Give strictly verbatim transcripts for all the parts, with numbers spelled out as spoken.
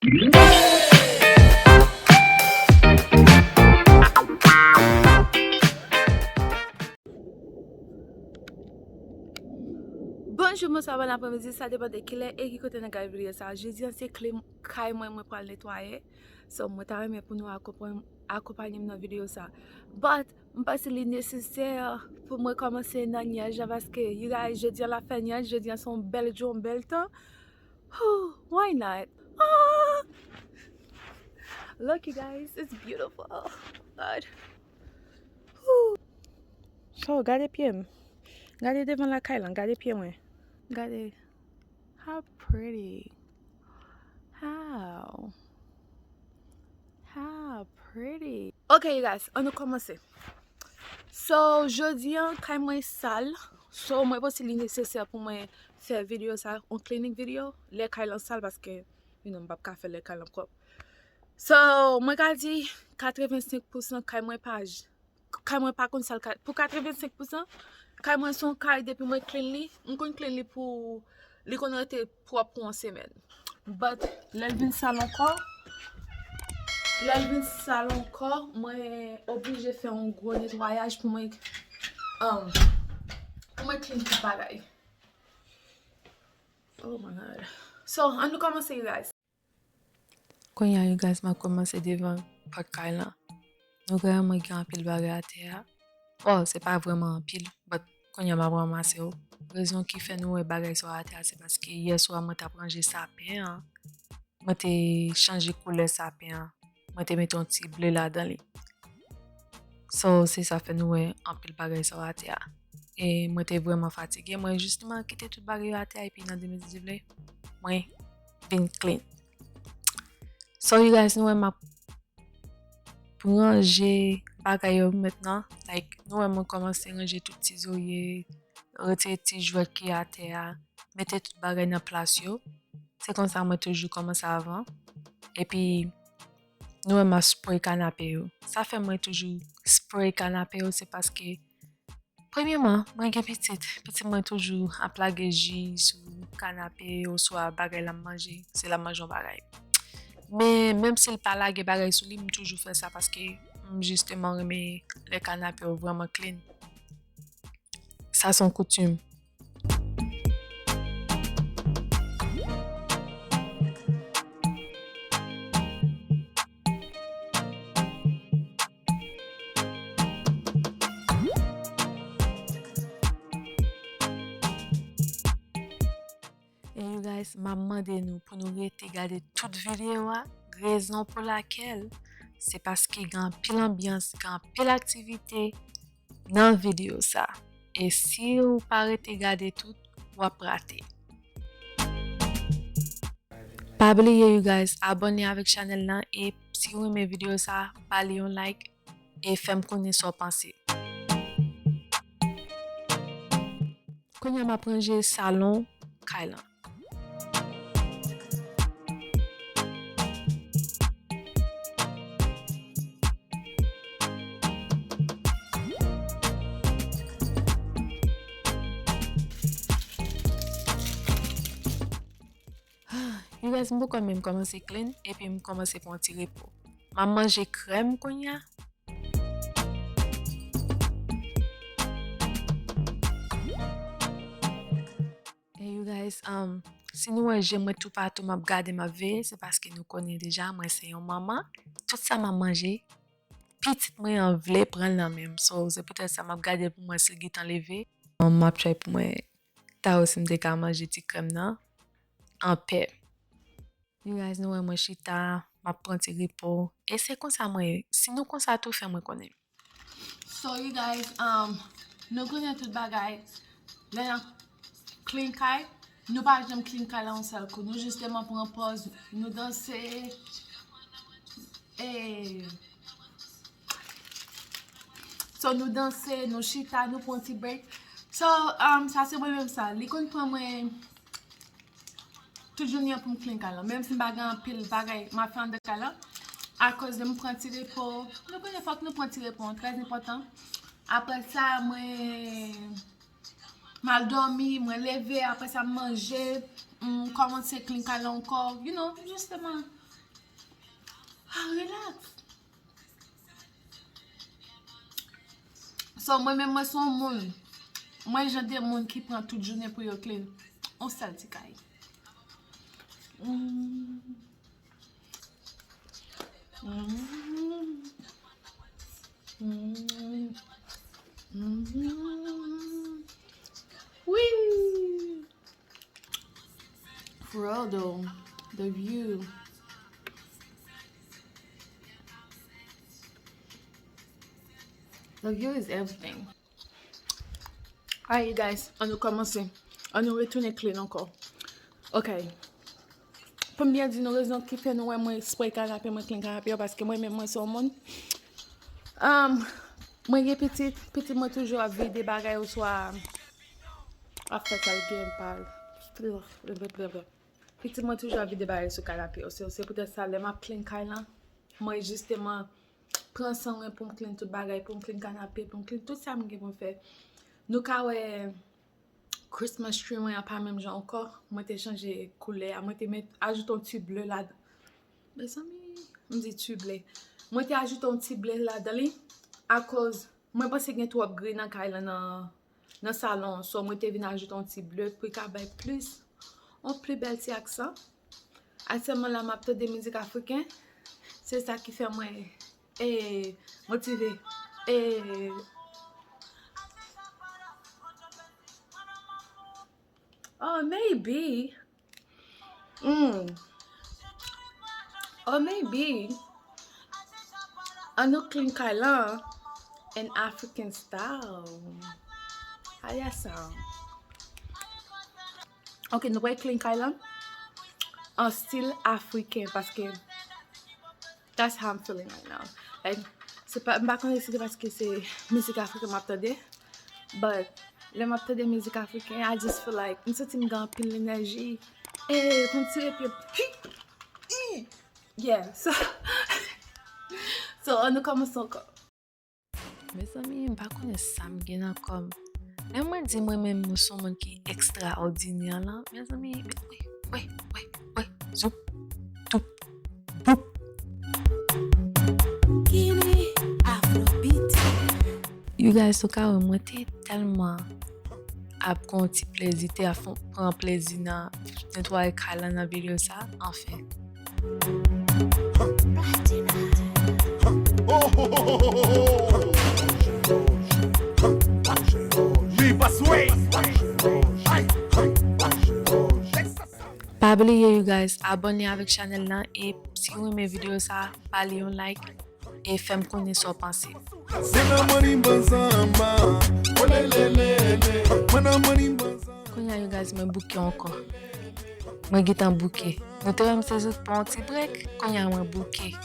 Bonjou, bonswa, bon apremidi, sa depann de kilè e ki kote n ap gade videyo sa. Jodi a se kle kay mwen, mwen pral netwaye. So, mwen ta renmen pou nou akonpany-, akonpanye m nan videyo sa. But, m panse li nesesè pou mwen kòmanse nan nyaj la paske, you guys, jodi a l ap fè nyaj, jodi a se yon bèl jou, yon bèl tan. Whew, why not? Ah! Look, you guys, it's beautiful. God. Whew. So, gade pye m. Gade devan lakay lan, gade pye mwen. Gade. How pretty. How? How pretty. Ok, you guys, ann nou kòmanse. So, jodi a, kay mwen sal. So, mwen panse li nesesè pou mwen fè videyo sa, yon cleaning video, lè kay lan sal, paske, you know, m p ap ka fè lè kay lan pwòp. So, mwen ka di, katrevensenk pousan kay mwen pa j-, kay mwen pa konn sal ka-, pou katrevensenk pousan, kay mwen se yon kay depi mwen clean li, m konn clean li pou, li konn rete pwòp pou yon semèn. But, lè l vin sal ankò, lè l vin sal ankò, mwen oblije fè yon gwo netwayaj pou mwen, um, pou mwen clean tout bagay. Oh my God. So, ann nou kòmanse, you guys. Kounye a, you guys, m ap kòmanse devan pòt kay lan. Nou wè mwen gen anpil bagay atè a. Bon, se pa vrèman anpil, but kounye a m ap ranmase yo. Rezon ki fè nou wè bagay sa yo atè a, se paske yè swa mwen t ap ranje sapen an. Mwen te chanje koulè sapen an. Mwen te mete yon ti ble ladan li. So, se sa fè nou wè anpil bagay sa yo atè a. E mwen te vrèman fatige. Mwen jisteman kite tout bagay yo atè a, epi nan de minit, si vle, mwen vin clean. So, you guys, nou wè m ap ranje bagay yo mentnan. Like, nou wè mwen kòmanse ranje tout ti zorye, retire ti jwèt ki atè a, mete tout bagay nan plas yo. Se konsa mwen toujou kòmanse avan. Epi, nou wè m ap spray kanape yo. Sa fè mwen toujou spray kanape yo, se paske, premyèman, mwen gen pitit. Pitit mwen toujou ap lage ji sou kanape oswa bagay l ap manje, si l ap manje yon bagay. Men, menm si l pa lage bagay sou li, m toujou fè sa paske m jisteman renmen lè kanape yo vrèman clean. Sa se yon koutim. And you guys, m ap mande nou pou nou rete gade tout videyo a. Rezon pou lakèl, se paske gen anpil anbyans, gen anpil aktivite nan videyo sa. E si w pa rete gade tout, w ap rate. Pa bliye, you guys, abòne avèk chanèl lan, e si w renmen videyo sa, ba li yon like e fè m konnen sa w panse. Kounye a m ap ranje salon kay lan. You guys, m poko menm kòmanse clean, epi m kòmanse pran ti repo. M ap manje krèm kounye a. And you guys, um, si nou wè je mwen toupatou, m ap gade, m ap veye, se paske nou konnen deja, mwen se yon manman. Tout sa m ap manje, pitit mwen an vle pran l nan men m. So, se poutèt sa m ap gade pou mwen si l gentan leve. Um, m ap try pou mwen ta wè si m te ka manje ti krèm nan anpè. You guys, nou wè mwen chita, m ap pran ti repo. E se konsa mwen ye. Si nou konsa tou, fè mwen konnen. So, you guys, um, nou konnen tout bagay. Lè n ap clean kay, nou pa janm clean kay la yon sèl kou. Nou jisteman pran pòz, nou danse. E, so, nou danse, nou chita, nou pran ti break. So, um, sa se mwen menm sa. Li konn pran mwen tout jounen an pou m clean kay lan. Menm si m pa gen anpil bagay m ap fè anndan kay lan, akoz de m pran ti repo. Nou konnen fòk nou pran ti repo an, trè enpòtan. Apre sa, mwen, m al dòmi, mwen leve, apre sa, m manje, m kòmanse clean kay lan ankò. You know, jisteman, Ah, relax. So, mwen menm, mwen se yon moun. Mwen jan de moun ki pran tout jounen pou yo clean. On sèl ti kay. Mm. Mm. Mm. Mm. Wi. For real though, the view. The view is everything. Alright, you guys, ann nou kòmanse. Ann nou retounen clean ankò. Ok. Pou m byen di nou rezon ki fè nou wè mwen spray kanape, mwen clean kanape yo, paske mwen menm mwen se yon moun. Um, mwen gen pitit, pitit mwen toujou ap vide bagay oswa ap fè sa l gen pa l. Pitit mwen toujou ap vide bagay sou kanape yo. Se, se poutèt sa, lè m ap clean kay lan, mwen jisteman pran san mwen pou m clean tout bagay, pou m clean kanape, pou m clean tout sa m gen pou m fè. Nou ka wè Christmas tree mwen an pa menm jan ankò. Mwen te chanje koulè a. Mwen te met, ajoute yon ti ble ladan. Mezanmi, m di ti ble. Mwen te ajoute yon ti ble ladan li akoz mwen panse gen twòp gri nan kay lan nan, nan salon an. So, mwen te vin ajoute yon ti ble pou l ka bay plis, yon pli bèl ti aksan. Aktyèlman la, m ap tande mizik afriken. Se sa ki fè mwen, eh, motive. Eh. Oh, maybe. Mm. Or maybe, ann nou clean kay lan in African style. How that sound? Ok, nou pral clean kay lan an stil afriken, paske that's how I'm feeling right now. Like, se pa, m pa konnen si se paske se mizik afriken m ap tande, but lè m ap tande mizik afriken, I just feel like, m santi m gen anpil enèji. E, pou m tire pye m. Yeah, so, so, ann nou kòmanse ankò. Mezanmi, m pa konnen sa m gen nan kò m. Lè mwen di mwen menm mwen se yon moun ki ekstraòdinè lan, mezanmi, wè, wè, wè, wè, zoup, toup, boup. Kini Afrobeat. You guys, ou ka wè mwen te tèlman ap gen yon ti plezi, te ap pran plezi nan netwaye kay lan nan videyo sa, anfen. Pa bliye, you guys, abòne avèk chanèl lan, e si w renmen videyo sa, ba li yon like. E fè m konnen sa w panse. Kounye a, you guys, mwen bouke ankò. Mwen gentan bouke. Nou te wè m se zouk pou yon ti brek. Kounye a, mwen bouke. E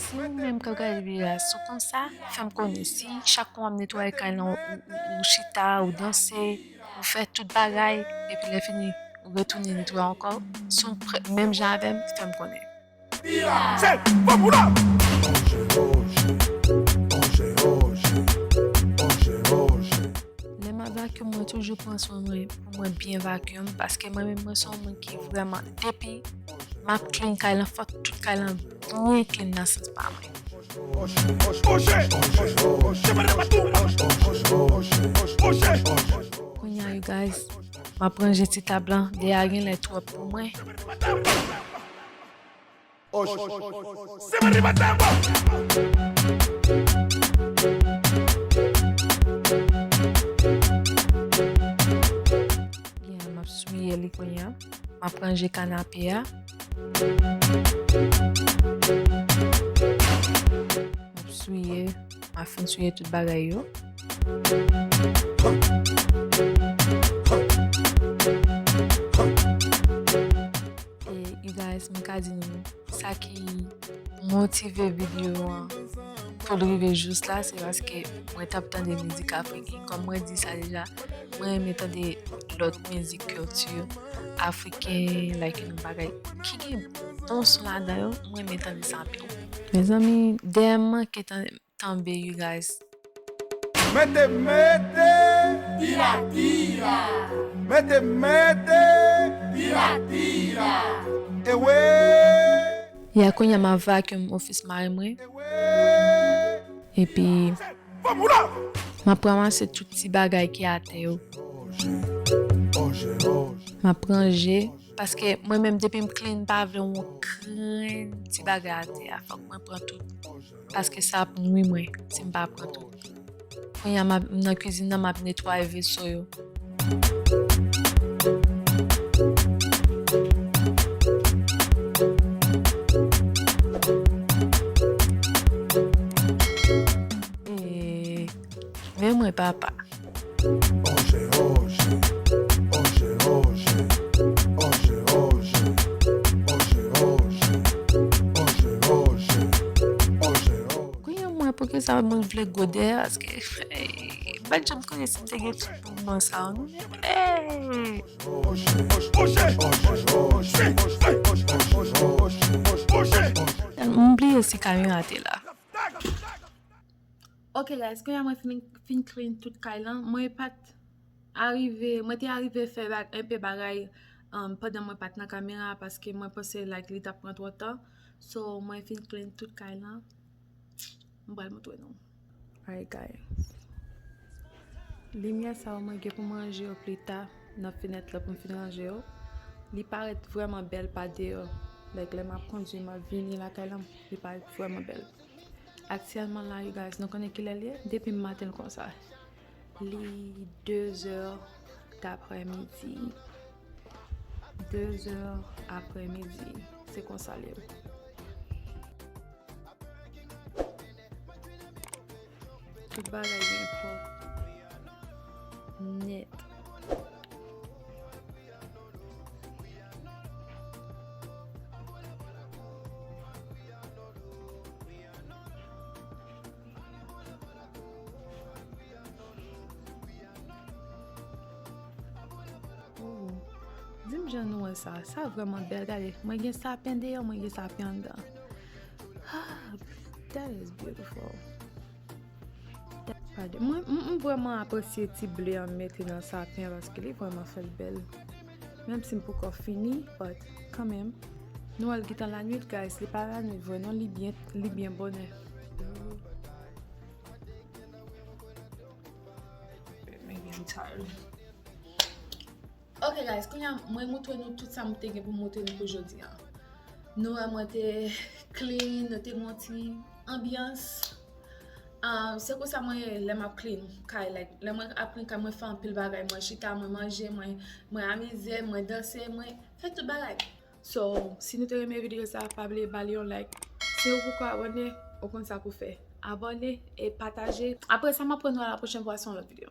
si ou menm k ap gade videyo a, si w konsa, fè m konnen. Si chak fwa w ap netwaye kay lan, ou, ou, ou chita, ou danse, ou fè tout bagay, epi lè fini, ou retounen netwaye ankò, si w menm jan avè m, fè m konnen. Lè m ap vacuum, mwen toujou pran swen mwen pou mwen byen vacuum, paske mwen menm mwen se yon moun ki vrèman, depi m ap clean kay lan, fòk tout kay lan byen clean nan sans pa mwen. Kounye a, you guys, m ap ranje ti tab lan, dèyè a genlè twòp pou mwen. Yeah, m ap swiye li kounye a. M ap ranje kanape a. M ap swiye, m ap fin swiye tout bagay yo. E, you guys, mwen ka di nou, sa ki motive videyo an pou l rive jous la, se paske mwen t ap tande mizik afriken. Kòm mwen di sa deja, mwen renmen tande lòt mizik kilti afriken, like, yon bagay ki gen bon son ladan yo, mwen renmen tande sa anpil. Mezanmi, dèyè m manke tan-, tanbe, you guys. Mete, mete. Tira, tira. Mete, mete. Tira, tira. Ya kounye a m ap vacuum ofis mari mwen. Epi m ap ranmase tout ti bagay ki atè yo. M ap ranje, paske mwen menm depi m clean, m pa vle yon grenn ti bagay atè a. Fòk mwen pran tout. Paske sa ap nwi mwen si m pa pran tout. Kounye a m ap, m nan kwizin nan, m ap netwaye veso yo. E, men mwen papa. Kounye a mwen, poukisa mwen vle gode a, paske, ey, m pa t janm konnen si m te gen tout mouvman sa yo, non, men, ey! M bliye si kamera te la. Ok guys, kounye a mwen fin, fin clean tout kay lan. Mwen pa t arive, mwen te arive fè bag, enpe bagay, um, pandan mwen pa t nan kamera a, paske mwen panse, like, li t ap pran twò tan. So, mwen fin clean tout kay lan. M pral montre nou. Alright guys. Limyè sa yo mwen gen pou m ranje yo pli ta nan fenèt la pou m fin ranje yo. Li parèt vrèman bèl pa deyò. Like, lè m ap kondui, m ap vini lakay lan, li parèt vrèman bèl. Aktyèlman la, you guys, nou konnen kilè l ye? Depi maten l konsa. Li de zè daprèmidi. De zè aprèmidi. Se konsa l ye. Tout bagay byen pwòp. Nèt. Oh. Di m jan nou wè sa. Sa vrèman bèl. Gade, mwen gen sapen deyò, mwen gen sapen anndan. Ah, that is beautiful. That, pardon. Mwen, m, m vrèman apresye ti ble an mete nan sapen an paske li vrèman fè l bèl. Menm si m poko fini, but kanmenm, nou wè l gentan lanwit, guys. Li pa lanwit vre, non, li byen, li byen bonè. Maybe I'm tired. Ok guys, kounye a mwen montre nou tout sa mwen te gen pou montre nou pou jodi a. Nou wè mwen te clean, nou te gen yon ti anbyans. Um, se konsa mwen ye lè m ap clean kay, like, lè mwen ap clean kay, mwen fè anpil bagay, mwen chita, mwen manje, mwen, mwen amize, mwen danse, mwen fè tout bagay. So, si nou te renmen videyo sa, pa bliye ba li yon like. Si ou poko abòne, ou konn sa pou fè. Abòne e pataje. Apre sa, m ap pran nou a la pwochèn fwa sou yon lòt videyo.